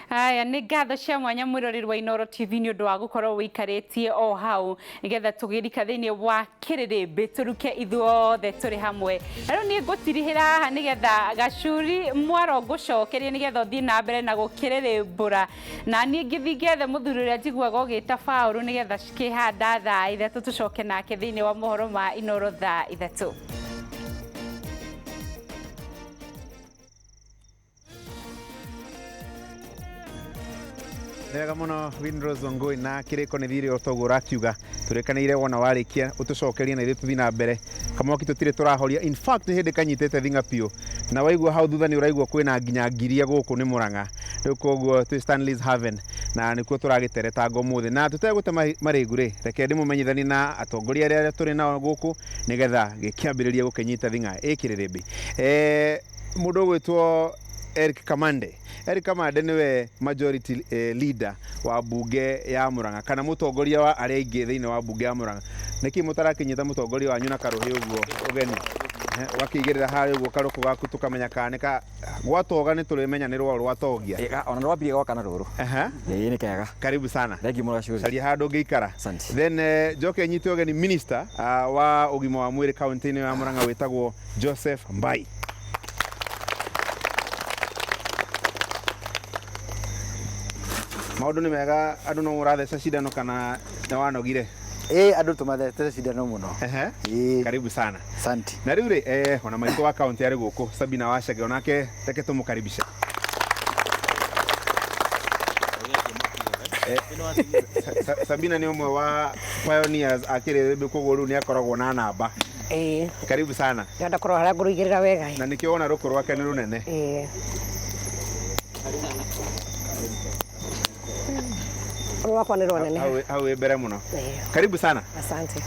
Haya, nĩ ngatho cia mwanya mwĩroreri wa Inooro TV nĩ ũndũ wa gũkorwo wĩikarĩtie o hau nĩgetha tũgĩrika thĩinĩ wa kĩrĩrĩmbĩ tũruke ithuothe tũrĩ hamwe. Na rĩu niĩ ngũtirihĩra haha nĩgetha Gacuri Mwaro ngũcokerie nĩgetha ũthiĩ na mbere na gũkĩrĩrĩmbũra, na niĩ ngĩthiĩ ngethe mũthuri ũrĩa njiguaga ũgĩta Paũlũ nĩgetha cikĩhanda thaa 3 tũcoke nake thĩinĩ wa mohoro ma Inooro thaa 3. Nĩ wega mũno Winrose Wangui na kĩrĩko nĩ thirĩ o toguo ũrakiuga tũrĩkanĩire wona warĩkia ũtũcokerie na ithuĩ tũthiĩ na mbere. Kamwaki tũtirĩ tũrahoria, in fact nĩ hĩndĩ kanyitĩte thing'a biũ, na waigua hau thutha nĩ ũraigua kwĩna nginya ngiria gũkũ nĩ Mũrang'a. Rĩu koguo twĩ Stanley's Haven na nĩkuo tũragĩteretanga ũmũthĩ, na tũtegũte marĩgu rĩ, reke ndĩmũmenyithanie na atongoria arĩa tũrĩ nao gũkũ nĩgetha gĩkĩambĩrĩrie gũkĩnyita thing'a ĩ kĩrĩrĩmbĩ. Mũndũ ũgwĩtwo Eric Kamande. Eric Kamande nĩwe majority leader wa mbunge ya Murang'a kana mũtongoria wa arĩa aingĩ thĩinĩ wa mbunge ya Murang'a. Nĩkĩ mũtarakĩnyita mũtongoria wanyu na karũhĩ ũguo ũgeni? Ũgakĩigĩrĩra harĩa ũguo karũkũ gaku tũkamenya kana nĩ ka gwatoga nĩ tũrĩmenya nĩ rwao rwatogia. Ona rwambirie gwaka na rũrũ. Ĩĩ nĩ kega. Karibu sana. Thank you mũno Gacuri. Caria handũ ũngĩikara. Asante. Then njoke nyite ũgeni minister wa ũgima wa mwĩrĩ kaunti-inĩ ya Murang'a wĩtagwo Joseph Mbai. Maũndũ nĩ mega, andũ no mũratheca cindano kana nĩ wanogire? Ĩĩ, andũ tũmathecete cindano mũno. Ĩĩ. Karibu sana. Asante. Na rĩu rĩ, ona maitũ wa kaunti arĩ gũkũ Sabina Wachege, onake reke tũmũkaribishe. Sabina nĩ ũmwe wa pioneers a kĩrĩrĩmbĩ, koguo rĩu nĩ akoragwo na namba. Ĩĩ. Karibu sana. Ndĩrenda kũrora harĩa ngũrũigĩrĩra wega. Na nĩkĩo wona rũkũ rwake nĩ rũnene. Ĩĩ. Rwakwa nĩ rwaneneha. Hau wĩ mbere mũno. Ĩĩ. Karibu sana. Asante.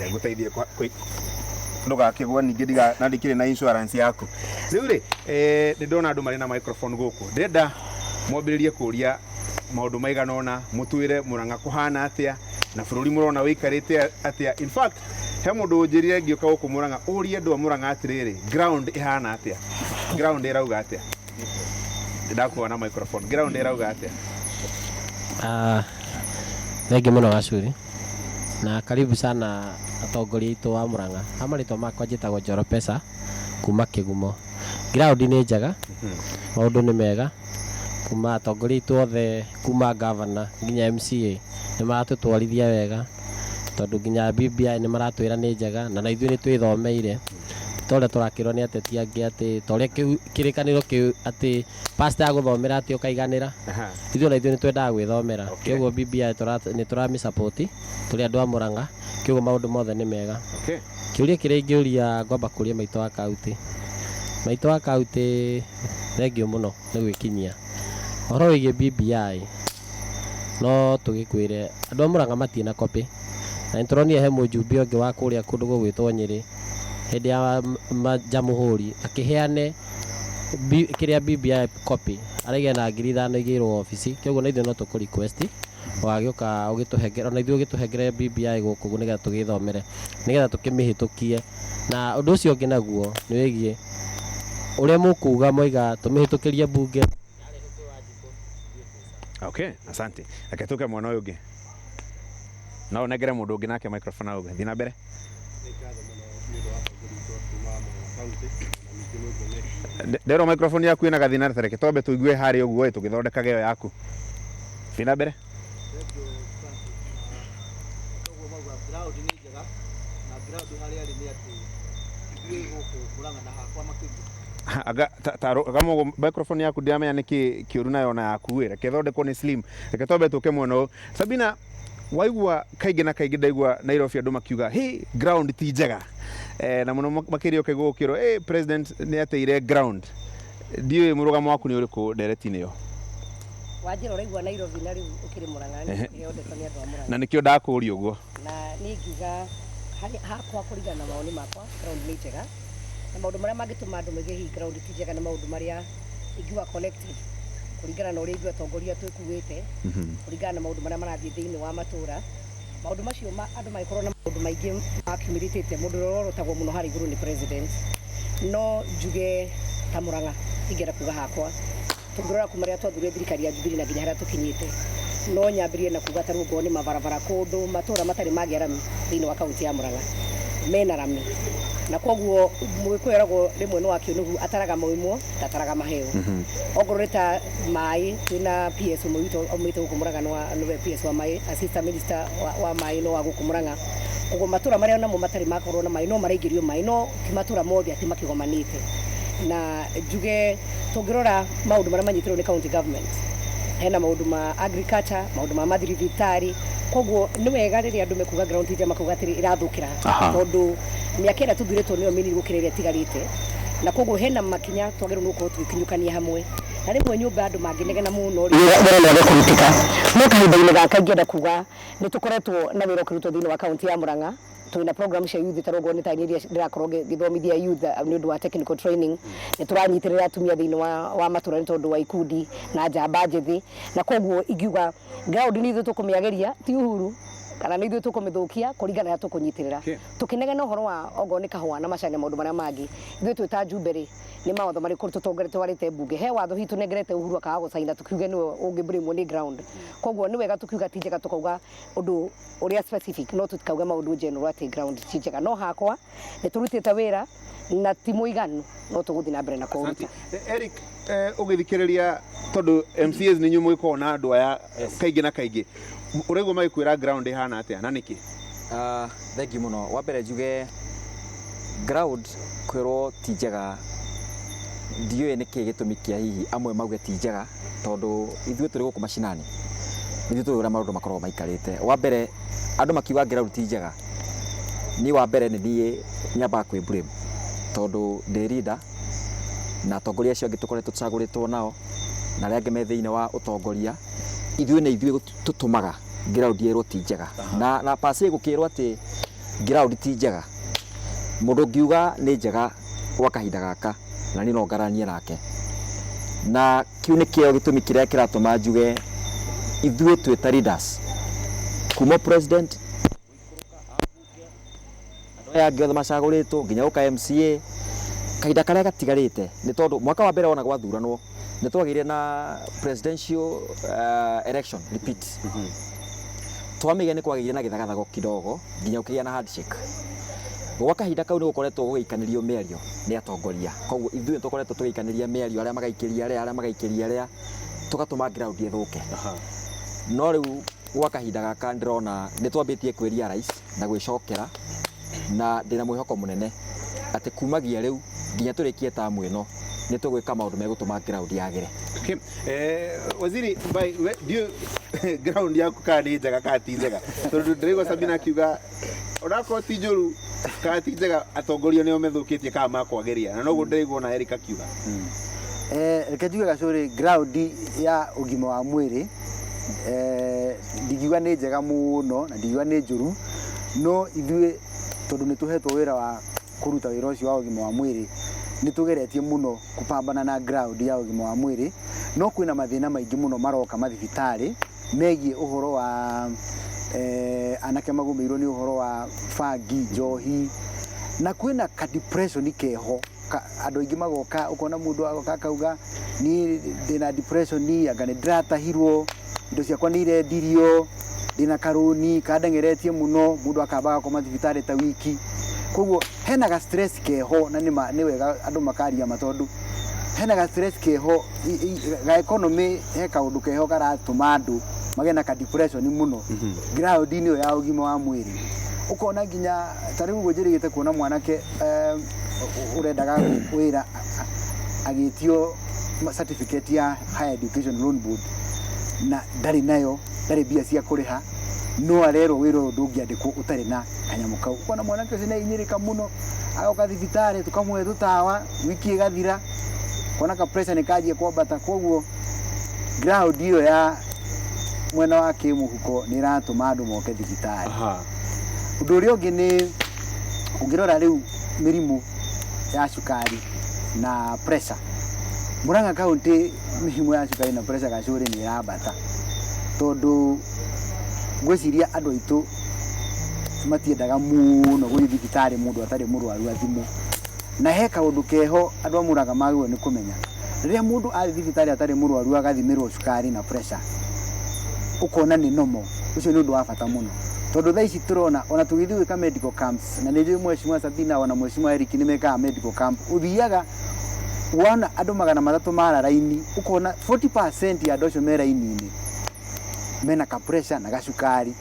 Ngũteithie ndũgakĩgwe ningĩ ndiga na ndikĩrĩ na insurance yaku. Rĩu rĩ, nĩ ndona andũ marĩ na microphone gũkũ. Ndĩrenda mwambĩrĩrie kũria maũndũ maigana ũna, mũtwĩre Murang'a kũhana atĩa na bũrũri mũrona wĩikarĩte atĩa. In fact, he mũndũ ũnjĩrire ngĩũka gũkũ Murang'a, ũrie andũ a Murang'a atĩrĩrĩ, ground ĩhana atĩa? Ground ĩrauga atĩa? Ndakuona microphone. Ground ĩrauga atĩa? Thengiũ mũno Gacuri na karibu sana atongoria aitũ a Murang'a. Ha marĩtwa makwa njĩtagwo Njoro Pesa kuma Kĩgumo. Ground nĩ njega, maũndũ nĩ mega, kuma atongoria aitũ othe kuma governor nginya MCA nĩ maratũtwarithia wega, tondũ nginya BBI nĩ maratwĩra nĩ njega na ithuĩ nĩ twĩthomeire. Ti ta ũrĩa tũrakĩrwo nĩ ateti angĩ atĩ ta ũrĩa kĩrĩkanĩro kĩu atĩ pastor agũthomera atĩ ũkaiganĩra. Ithuĩ ona ithuĩ nĩ twendaga gwĩthomera. Kĩoguo BBI nĩ tũramĩ support tũrĩ andũ a Murang'a, kĩoguo maũndũ mothe nĩ mega. Kĩũria kĩrĩa ingĩũria ngwamba kũria maitũ wa kaunti. Maitũ wa kaunti thengiũ mũno nĩ gwĩkinyia. Ũhoro wĩgiĩ BBI no tũgĩkwĩre andũ a Murang'a matirĩ na copy. Na nĩ tũronire he mũjumbe ũngĩ wa kũrĩa kũndũ gũgwĩtwo Nyĩrĩ hĩndĩ ya Jamhuri akĩheane kĩrĩa BBI copy araigire na 5,000 igĩirwo obici. Kĩoguo na ithuĩ no tũkũ request ũgagĩũka ũgĩtũhengere ona ithuĩ ũgĩtũhengere BBI gũkũ nĩgetha tũgĩthomere nĩgetha tũkĩmĩhĩtũkie. Na ũndũ ũcio ũngĩ naguo nĩ wĩgiĩ ũrĩa mũkuga mwaiga tũmĩhĩtũkĩrie mbunge. Okay, asante. Reke tũke mwena ũyũ ũngĩ. No ũnengere mũndũ ũngĩ nake microphone auge. Thiĩ na mbere. Nderwo microphone yaku ĩna gathĩna, ta reke twambe tũigue harĩa ũguo ĩ tũgĩthondekaga ĩyo yaku. Thiĩ na mbere. Anga ta anga microphone yaku ndiramenya nĩkĩ kĩũru nayo ona yaku ĩ, reke ĩthondekwo nĩ slim. Reke twambe tũke mwena ũyũ. Sabina, waigua kaingĩ na kaingĩ ndaigua Nairobi andũ makiuga hey, ground ti njega, na mũno makĩria ũkaigua gũkĩrwo hey, president nĩ ateire ground. Ndiũĩ mũrũgamo waku nĩ ũrĩkũ ndereti-inĩ ĩyo? Wanjĩra ũraigua Nairobi na rĩu ũkĩrĩ Murang'a, nĩ ũkĩheo ndeto nĩ andũ a Murang'a. Na nĩkĩo ndakũria ũguo. Na niĩ ngiuga hakwa kũringana na mawoni makwa ground nĩ njega, na maũndũ marĩa mangĩtũma andũ maige hihi ground ti njega nĩ maũndũ marĩa ingiuga collective kũringana na ũrĩa ithuĩ atongoria twĩkuĩte, kũringana na maũndũ marĩa marathiĩ thĩinĩ wa matũra. Maũndũ macio andũ magĩkorwo na maũndũ maingĩ accumulated, mũndũ ũrĩa ũrorotagwo mũno harĩa igũrũ nĩ president. No njuge ta Murang'a, Ingĩenda kuga hakwa tũngĩrora kuma rĩrĩa twathurire thirikari ya Jubilee na nginya harĩa tũkinyĩte, no nyambĩrĩrie na kuga ta rĩu okorwo nĩ mabarabara, kũndũ matũra matarĩ magĩa rami thĩinĩ wa kaunti ya Murang'a mena rami, na koguo mũgĩkũyũ eragwo rĩmwe nĩ wa kĩũnũhu, ataraga maumwo ndataraga maheo. Ongorwo nĩ ta maĩ, twĩna PS ũmwe witũ aumĩte gũkũ Murang'a, nĩwe PS wa maĩ, assistant minister wa maĩ no wa gũkũ Murang'a. Koguo matũra marĩa namo matarĩ makorwo na maĩ no maraingĩrio maĩ, no ti matũra mothe atĩ makĩgomanĩte. Na njuge tũngĩrora maũndũ marĩa manyitĩrwo nĩ county government, hena maũndũ ma agriculture, maũndũ ma mathibitarĩ. Koguo nĩ wega rĩrĩa andũ mekuga ground ti njega, makauga atĩrĩ ĩrathũkĩra, tondũ mĩaka ĩrĩa tũthurĩtwo nĩyo mĩnini gũkĩra ĩrĩa ĩtigarĩte, na koguo hena makinya twagĩrĩirwo nĩ gũkorwo tũgĩkinyũkania hamwe. Na rĩmwe nyũmba andũ mangĩnegena mũno rĩ, wĩra no wage kũrutĩka. No kahinda-inĩ gaka ingĩenda kuga nĩ tũkoretwo na wĩra ũkĩrutwo thĩinĩ wa kaunti ya Murang'a. Twĩna program cia youth, ta rũgo nĩ ta iria ndĩrakorwo ngĩthomithia youth nĩ ũndũ wa technical training. Nĩ tũranyitĩrĩra atumia thĩinĩ wa matũra nĩ tondũ wa ikundi na njamba njĩthĩ, na koguo ingiuga ground nĩ ithuĩ tũkũmĩagĩria, ti Uhuru kana nĩ ithuĩ tũkũmĩthũkia, kũringana na tũkũnyitĩrĩra. Tũkĩnegena ũhoro wa ongorwo nĩ kahũa na macani na maũndũ marĩa mangĩ, ithuĩ twĩ ta njumbe rĩ, nĩ mawatho marĩkũ tũtwarĩte mbunge? He watho hihi tũnengerete Uhuru akaga gũcaina, tukiuge nĩwe ũngĩ nĩ ground? Koguo nĩ wega tukiuga ti njega, tukauga ũndũ ũrĩa specific, no tutikauge maũndũ general atĩ ground ti njega. No hakwa nĩ tũrutĩte wĩra na ti mũiganu, no tũgũthiĩ na mbere na kũũruta. Eric, ũgĩthikĩrĩria, tondũ MCAs nĩ inyuĩ mũgĩkoragwo na andũ aya kaingĩ na kaingĩ, ũraigua magĩkwĩra ground ĩhana atĩa na nĩkĩ? Thank you mũno. Wa mbere njuge ground kwĩrwo ti njega, ndiũĩ nĩkĩ gĩtũmi kĩa hihi amwe mauge ti njega, tondũ ithuĩ tũrĩ gũkũ macinani ithuĩ tũĩ ũrĩa maũndũ makoragwo maikarĩte. Wa mbere, andũ makiuga ground ti njega, niĩ wa mbere nĩ niĩ nyambaga kwĩ blame, tondũ ndĩ leader na atongoria acio angĩ tũkoretwo tũcagũrĩtwo nao na arĩa angĩ me thĩinĩ wa ũtongoria, ithuĩ nĩ ithuĩ tũtũmaga ground ĩrwo ti njega. Na pase gũkĩrwo atĩ ground ti njega, mũndũ ũngiuga nĩ njega gwa kahinda gaka na niĩ no ngaranie nake, na kĩu nĩkĩo gĩtũmi kĩrĩa kĩratũma njuge ithuĩ twĩ ta leaders, kuma president, andũ aya angĩ othe macagũrĩtwo, nginya gũka MCA, kahinda karĩa gatigarĩte, nĩ tondũ mwaka wa mbere ona gwathuranwo nĩ twagĩire na presidential election repeat. Twamĩgĩa nĩ kwagĩire na gĩthagathago kidogo nginya ũkĩgĩa na handshake. Gwa kahinda kau nĩ gũkoretwo gũgĩikanĩrio mĩario nĩ atongoria, koguo ithuĩ nĩ tũkoretwo tũgĩikanĩria mĩario, arĩa magaikĩria arĩa, arĩa magaikĩria arĩa, tũgatũma ground ĩthũke. No rĩu gwa kahinda gaka ndĩrona nĩ twambĩtie kwĩ realize na gwĩcokera, na ndĩna mwĩhoko mũnene atĩ kumagia rĩu nginya tũrĩkie tamu ĩno nĩ tũgwĩka maũndũ megũtũma ground yagĩre. Okay. Waziri Mbai, we ndiũ ground yaku kana nĩ njega kana ti njega, tondũ ndĩraigua Sabina akiuga onakorwo ti njũru kana ti njega, atongoria nĩo methũkĩtie kana makwagĩria, na noguo ndĩraigua ona Eric akiuga. Reke njuge gacũrĩ, ground ya ũgima wa mwĩrĩ ndingiuga nĩ njega mũno na ndingiuga nĩ njũru, no ithuĩ tondũ nĩ tũhetwo wĩra wa kũruta wĩra ũcio wa ũgima wa mwĩrĩ, nĩ tũgeretie mũno kũpambana na ground ya ũgima wa mwĩrĩ, no kwĩna mathĩna maingĩ mũno maroka mathibitarĩ megiĩ ũhoro wa anake magũmĩirwo nĩ ũhoro wa bangi, njohi, na kwĩna ka depression keho. Andũ aingĩ magoka, ũkona mũndũ agoka akauga niĩ ndĩna depression, anga nĩ ndĩratahirwo, indo ciakwa nĩ irendirio, ndĩna karũni kandengeretie mũno, mũndũ akamba agakoma thibitarĩ ta wiki. Koguo hena ga stress keho, na nĩ wega andũ makaria ma, tondũ hena ga stress keho ga economy, he kaũndũ keho karatũma andũ magĩe na ka depression mũno ground-inĩ ĩyo ya ũgima wa mwĩrĩ. Ũkona nginya ta rĩu ũguo njĩrĩgĩte kuona mwanake ũrendaga wĩra agĩtio certificate ya Higher Education Loan Board na ndarĩ nayo, ndarĩ mbia cia kũrĩha, no arerwo wĩra ũyũ ndũngĩandĩkwo ũtarĩ na kanyamũ kau. Ũkona mwanake ũcio nĩ ahinyĩrĩka mũno, agoka thibitarĩ tũkamũhe tũtawa, wiki ĩgathira, ũkona ka pressure nĩ kanjia kwambata. Koguo ground ĩyo ya mwena wa kĩmũhuko nĩ ĩratũma andũ moke thibitarĩ. Ũndũ ũrĩa ũngĩ nĩ ũngĩrora rĩu mĩrimũ ya cukari na pressure, Murang'a County mĩrimũ ya cukari na pressure gacũrĩ nĩ ĩrambata, tondũ ngwĩciria andũ aitũ matiendaga mũno gũthiĩ thibitarĩ mũndũ atarĩ mũrwaru athimwo. Na he kaũndũ keho andũ a Murang'a magĩrĩirwo nĩ kũmenya, Rĩrĩa mũndũ athiĩ thibitarĩ atarĩ mũrwaru agathimĩrwo cukari na pressure, ũkona nĩ normal, ũcio nĩ ũndũ wa bata mũno, tondũ thaa ici tũrona ona tũgĩthiĩ gwĩka medical camps, na nĩ njũĩ Mheshimiwa Sabina ona Mheshimiwa Eric nĩ mekaga medical camp, ũthiaga wona andũ 300 mara raini, ũkona 40% ya andũ acio me raini-inĩ mena ka pressure na gacukari.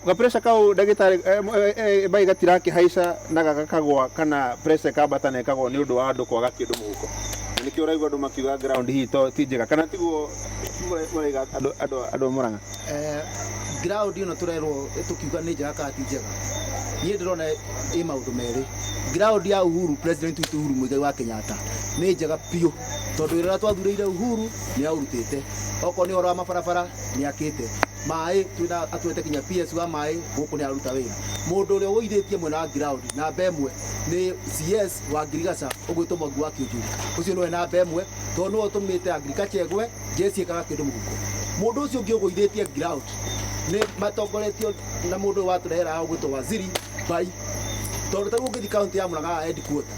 Ga pressure kau, ndagĩtarĩ bai, gatirakĩhaica na gagakagwa, kana pressure ĩkambata na ĩkagwa nĩ ũndũ wa andũ kwaga kĩndũ mũhuko, na nĩkĩo ũraigua andũ makiuga ground hihi to ti njega, kana tiguo mũraiga andũ a Murang'a? Ground ĩno tũrerwo tũkiuga nĩ njega kana ti njega, niĩ ndĩrona ĩ maũndũ merĩ. Ground ya Uhuru, president witũ Uhuru Muigai wa Kenyatta, nĩ njega biũ, tondũ wĩra ũrĩa twathurĩire Uhuru nĩ aũrutĩte. Okorwo nĩ ũhoro wa mabarabara, nĩ akĩte maĩ, twĩna atwete kinya PS wa maĩ gũkũ, nĩ aruta wĩra. Mũndũ ũrĩa ũgũithĩtie mwena wa ground namba ĩmwe nĩ CS wa Ngirigaca ũgwĩtwo Mwangi wa Kĩũnjũri. Ũcio nĩwe namba ĩmwe, tondũ nĩwe ũtũmĩte agriculture ĩgwe, jeshi ĩkaga kĩndũ mũhuko. Mũndũ ũcio ũngĩ ũgũithĩtie ground nĩ matongoretio na mũndũ ũyũ watũrehera haha ũgwĩtwo Waziri Bai, tondũ tarĩu ũngĩthiĩ kaunti ya Murang'a headquarter,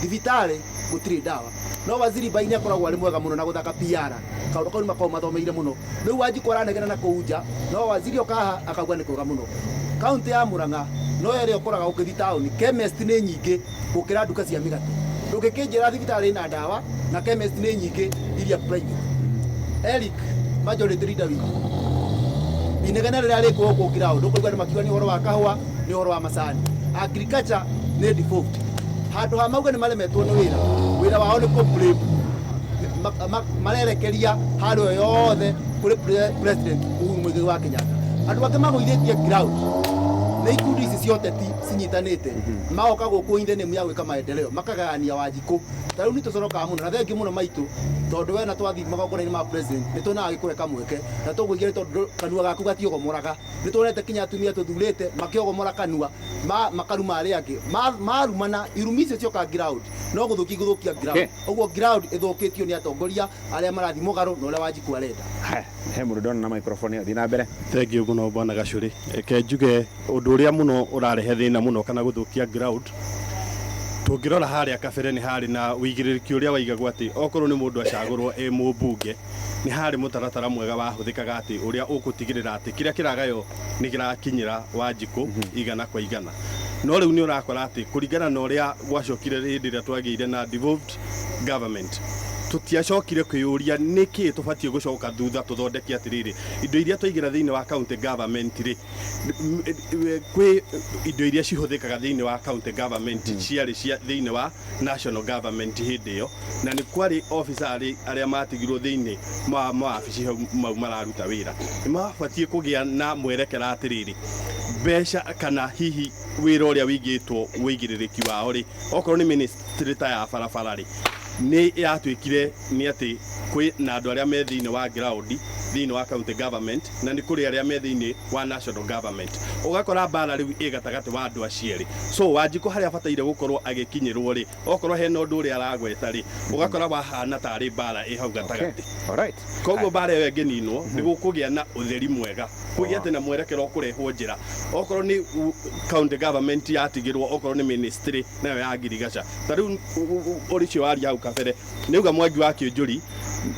thibitarĩ gũtirĩ ndawa, no Waziri Bai nĩ akoragwo arĩ mwega mũno na gũthaka PR. Kaũndũ kau nĩ makoragwo mathomeire mũno. Rĩu Wanjikũ aranegena na kũu nja, no Waziri oka haha akauga nĩ kwega mũno. Kaunti ya Murang'a no ĩrĩa ũkoraga ũkĩthiĩ taũni, chemist nĩ nyingĩ gũkĩra nduka cia mĩgate. Ndũngĩkĩnjĩra thibitarĩ ĩna ndawa na chemist nĩ nyingĩ iria private. Eric, majority leader witũ, inegene rĩrĩa rĩkwo gũkũ ground, ũkũigua nĩ makiuga nĩ ũhoro wa kahũa, nĩ ũhoro wa macani. Agriculture nĩ default. Handũ ha mauge nĩ maremetwo nĩ wĩra, wĩra wao nĩ kũ marerekeria harĩa yothe kũrĩ president Uhuru Muigai wa Kenyatta. Andũ angĩ magũithĩtie ground nĩ ikundi ici cia ũteti cinyitanĩte, magoka gũkũ in the name ya gwĩka maendeleo, makagayania Wanjikũ. Ta rĩu nĩ tũcorokaga mũno na thengiũ mũno maitũ, tondũ we na twathiĩ magongona-inĩ ma president nĩ tuonaga gĩkũhe kamweke na tũgũigia, nĩ tondũ kanua gaku gatiogomoraga. Nĩ tuonete kinya atumia tũthurĩte makĩogomora kanua makaruma arĩa angĩ. Marumana, irumi icio cioka ground no gũthũkia igũthũkia ground. Ũguo ground ĩthũkĩtio nĩ atongoria arĩa marathiĩ mũgarũ na ũrĩa Wanjikũ arenda. Haya, he mũndũ ndona na microphone ĩyo, thiĩ na mbere. Thengiũ mũno, bwana Gacũrĩ. Reke njuge ũndũ ũrĩa mũno ũrarehe thĩna mũno kana gũthũkia ground, tũngĩrora harĩa kabere nĩ harĩ na ũigĩrĩrĩki ũrĩa waigagwo atĩ okorwo nĩ mũndũ acagũrwo ĩ mũmbunge, nĩ harĩ mũtaratara mwega wahũthĩkaga atĩ ũrĩa ũgũtigĩrĩra atĩ kĩrĩa kĩragaywo nĩ kĩrakinyĩra Wanjikũ igana kwa igana. No rĩu nĩ ũrakora atĩ kũringana na ũrĩa gwacokire hĩndĩ ĩrĩa twagĩire na devolved government, tũtiacokire kwĩyũria nĩkĩ tũbatiĩ gũcoka thutha tũthondeke atĩrĩrĩ, indo iria twaigĩra thĩinĩ wa county government rĩ, kwĩ indo iria cihũthĩkaga thĩinĩ wa county government ciarĩ cia thĩinĩ wa national government hĩndĩ ĩyo, na nĩ kwarĩ officer arĩa matigirwo thĩinĩ ma mawabici hau mau mararuta wĩra. Nĩ mabatiĩ kũgĩa na mwerekera atĩrĩrĩ, mbeca kana hihi wĩra ũrĩa wĩigĩtwo wĩigĩrĩrĩki wao rĩ, okorwo nĩ ministry ta ya barabara rĩ, nĩ yatuĩkire nĩ atĩ kwĩ na andũ arĩa me thĩinĩ wa ground thĩinĩ wa county government na nĩ kũrĩ arĩa me thĩinĩ wa national government. Ũgakora mbara rĩu ĩ gatagatĩ wa andũ acio erĩ. So Wanjikũ harĩa abataire gũkorwo agĩkinyĩrwo rĩ, okorwo hena ũndũ ũrĩa aragweta rĩ, ũgakora wahana tarĩ mbara ĩ hau gatagatĩ. Koguo mbara ĩyo ĩngĩninwo, nĩ gũkũgĩa na ũtheri mwega, kũgĩa atĩ na mwerekero ũkũrehwo njĩra. Okorwo nĩ county government yatigĩrwo, okorwo nĩ ministry nayo ya ngirigaca, ta rĩu ũrĩcio waria hau kabere nĩ uga Mwangi wa Kĩũnjũri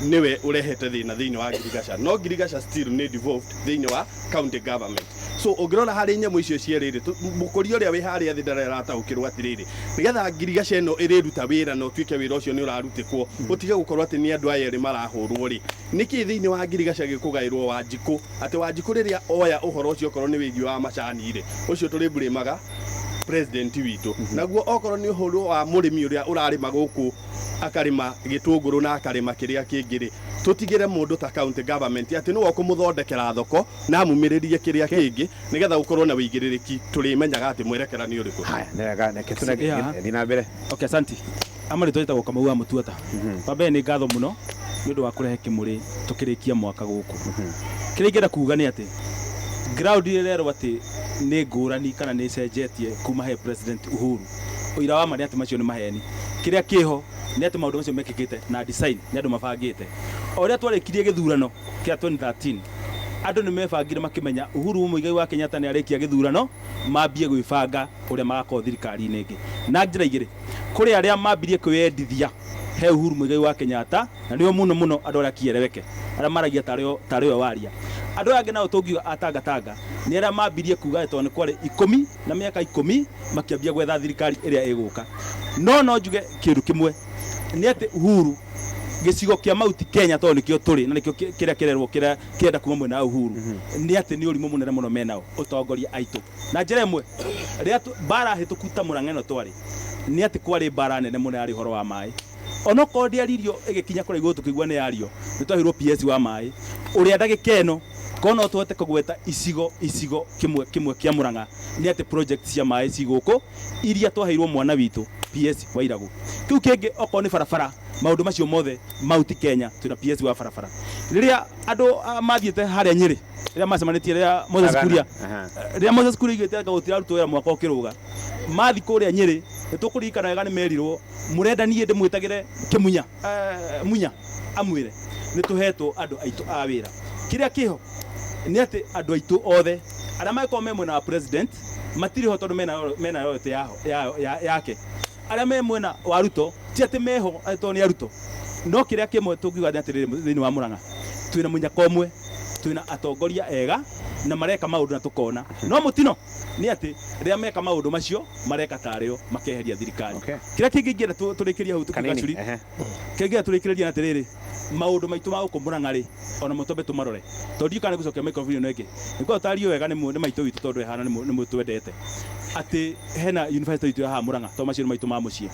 nĩwe ũrehete thĩna thĩinĩ wa ngirigaca, no ngirigaca still nĩ devolved thĩinĩ wa county government. So ũngĩrora harĩ nyamũ icio cierĩ rĩ, mũkũria ũrĩa wĩ harĩa thĩ ndarataũkĩrwo atĩrĩrĩ, nĩgetha ngirigaca ĩno ĩrĩruta wĩra na ũtuĩke wĩra ũcio nĩ ũrarutĩkwo, ũtige gũkorwo atĩ nĩ andũ aya erĩ marahũrwo rĩ, nĩkĩ thĩinĩ wa ngirigaca gĩkũgaĩrwo Wanjikũ, atĩ Wanjikũ rĩrĩa oya ũhoro ũcio, okorwo nĩ wĩgiĩ wa macani rĩ, ũcio tũrĩmburĩmaga president witũ naguo, okorwo nĩ ũhoro wa mũrĩmi ũrĩa ũrarĩma gũkũ, akarĩma gĩtũngũrũ na akarĩma kĩrĩa kĩngĩ rĩ, tũtigĩre mũndũ ta county government atĩ nĩwe ũkũmũthondekera thoko na amumĩrĩrie kĩrĩa kĩngĩ, nĩgetha gũkorwo na wĩigĩrĩrĩki, tũrĩmenyaga atĩ mwerekera nĩ ũrĩkũ. Haya, nĩ wega, reke tũnenge thiĩ na mbere. Okay, asanti. Ama rĩtwa rĩtagwo Kamau wa Mũtuata. Wa mbere nĩ ngatho mũno nĩ ũndũ wa kũrehe kĩmũrĩ tũkĩrĩkia mwaka gũkũ. Kĩrĩa ingĩenda kuga nĩ atĩ ground ĩrerwo atĩ nĩ ngũrani kana nĩ ĩcenjetie kuma he President Uhuru. Ũira wa ma nĩ atĩ macio nĩ maheni. Kĩrĩa kĩho nĩ atĩ maũndũ macio mekĩkĩte na design nĩ andũ mabangĩte. O ũrĩa twarĩkirie gĩthurano kĩa 2013, andũ nĩ mebangire makĩmenya Uhuru Muigai wa Kenyatta nĩ arĩkia gĩthurano, mambie gwĩbanga ũrĩa magakorwo thirikari-inĩ ĩngĩ na njĩra igĩrĩ. Kũrĩ arĩa mambirie kwĩyendithia he Uhuru Muigai wa Kenyatta, na nĩo mũno mũno andũ arĩa kiereweke arĩa maragia tarĩ tarĩ we waria. Andũ aya angĩ nao tũngiuga atangatanga nĩ arĩa mambirie kuga atĩ tondũ nĩ kwarĩ 10 na mĩaka 10 makĩambia gwetha thirikari ĩrĩa ĩgũka. No no njuge kĩndũ kĩmwe nĩ atĩ Uhuru gĩcigo kĩa Mount Kenya tondũ nĩkĩo tũrĩ na nĩkĩo kĩrĩa kĩrerwo kĩrĩa kĩrenda kuma mwena wa Uhuru, nĩ atĩ nĩ ũrimũ mũnene mũno menao ũtongoria aitũ. Na njĩra ĩmwe rĩrĩa mbara hĩtũku ta Murang'a ĩno twarĩ, nĩ atĩ kwarĩ mbara nene mũno yarĩ ũhoro wa maĩ. Onokorwo ndĩaririo ĩgĩkinya kũrĩa igũrũ tũkĩigua nĩ yario, nĩ twaheirwo PS wa maĩ ũrĩa ndagĩka ĩno korwo no tũhote kũgweta icigo icigo kĩmwe kĩmwe kĩa Murang'a, nĩ atĩ project cia maĩ ci gũkũ iria twaheirwo mwana witũ PS wa Iragu. Kĩu kĩngĩ okorwo nĩ barabara, maũndũ macio mothe Mount Kenya twĩna PS wa barabara. Rĩrĩa andũ mathiĩte harĩa Nyĩrĩ, rĩrĩa macemanĩtie, rĩrĩa Moses Kuria, rĩrĩa Moses Kuria aigĩte anga gũtirarutwo wĩra mwaka ũkĩrũga, mathi kũrĩa Nyĩrĩ, nĩ tũkũririkana wega nĩ merirwo mũrenda niĩ ndĩmwĩtagĩre Kĩmunya, Munya amwĩre nĩ tũhetwo andũ aitũ a wĩra. Kĩrĩa kĩho nĩ atĩ andũ aitũ othe arĩa mangĩkorwo me mwena wa president matirĩ ho tondũ mena loyalty yake. Arĩa me mwena wa Ruto ti atĩ meho atĩ tondũ nĩ a Ruto. No kĩrĩa kĩmwe tũngiuga nĩ atĩrĩrĩ, thĩinĩ wa Murang'a twĩna mũnyaka ũmwe, twĩna atongoria ega na mareka maũndũ na tũkona. No mũtino nĩ atĩ rĩrĩa meka maũndũ macio mareka tarĩo makeheria thirikari. Kĩrĩa kĩngĩ ingĩenda tũrĩkĩrie hau tũkiuga curi, kĩrĩa ingĩenda tũrĩkĩrĩrie na atĩrĩrĩ, maũndũ maitũ ma gũkũ Murang'a rĩ, ona mo twambe tũmarore, tondũ ndiũĩ kana nĩngũcokia microphone ĩno ĩngĩ. Nĩngũkorwo tario wega nĩ maitũ witũ tondũ ĩhana nĩ mũtwendete atĩ hena university itũ ya haha Murang'a, tondũ macio nĩ maitũ ma mũciĩ.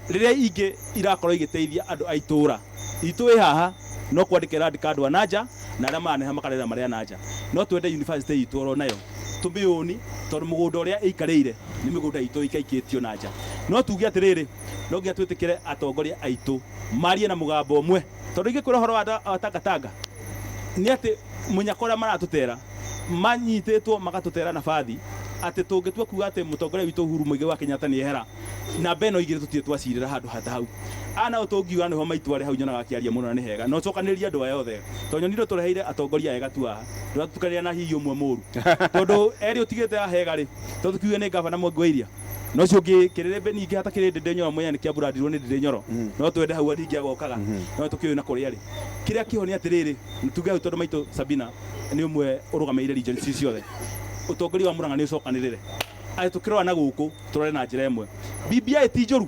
Rĩrĩa ingĩ irakorwo igĩteithia andũ a itũra itũ ĩ haha, no kwandĩka ĩrandĩka andũ a nanja na arĩa maraneha makarera marĩa nanja. No twende university itũ oro nayo tũmĩũni, tondũ mũgũnda ũrĩa ĩikarĩire nĩ mĩgũnda itũ ĩikaikĩtio na nja. No tuge atĩrĩrĩ, no nginya twĩtĩkĩre atongoria aitũ marie na mũgambo ũmwe, tondũ ingĩkwĩra ũhoro wa tangatanga nĩ atĩ mũnyaka ũrĩa maratũtera manyitĩtwo magatũtera na bathi atĩ tũngĩtua kuga atĩ mũtongoria witũ Uhuru Muigai wa Kenyatta nĩ ehera, namba ĩno igĩrĩ tũtirĩ twacirĩra handũ hata hau. Aya nao tũngiuga nĩho maitũ arĩ hau nyonaga akĩaria mũno na nĩ hega, na ũcokanĩrĩrie andũ aya othe, tondũ nyonire ũtũreheire atongoria ega tu haha, ndũratukanĩria na hihi ũmwe mũru, tondũ erĩ ũtigĩte haha ega rĩ, tondũ tukiuge nĩ gavana Mwangi wa Iria no ũcio ũngĩ kĩrĩrĩmbĩ ningĩ hata kĩrĩ Ndĩndĩ Nyoro mwenyewe nĩ kĩamburandirwo nĩ Ndĩndĩ Nyoro, no twende hau ningĩ agokaga no tũkĩũĩ na kũrĩa rĩ. Kĩrĩa kĩho nĩ atĩrĩrĩ, tuge hau tondũ maitũ Sabina nĩ ũmwe ũrũgamĩrĩire region ici ciothe, ũtongoria wa Murang'a nĩ ũcokanĩrĩre atĩ tũkĩrora na gũkũ tũrore na njĩra ĩmwe. BBI ti njũru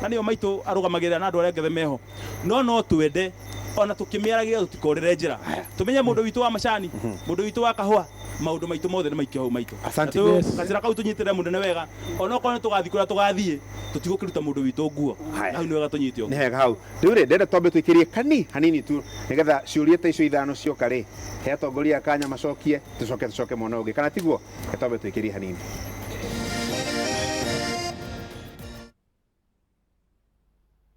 na nĩyo maitũ arũgamagĩrĩra na andũ arĩa angĩ meho, no no twende ona tũkĩmĩaragia tũtikorĩre njĩra, tũmenye mũndũ witũ wa macani, mũndũ witũ wa kahũa, maũndũ maitũ mothe nĩ maikio hau maitũ. Asante. Gacĩra kau tũnyitĩrĩre mũnene wega, onokorwo nĩ tũgathiĩ kũrĩa tũgathiĩ tũtigũkĩruta mũndũ witũ nguo. Hau nĩ wega tũnyite ũguo. Nĩ hega hau. Rĩu rĩ, ndĩrenda twambe tũikĩrie kani hanini tu nĩgetha ciũria ta icio ithano cioka rĩ, he atongoria a kanya macokie, tũcoke tũcoke mwena ũngĩ, kana tiguo? Reke twambe tũikĩrie hanini.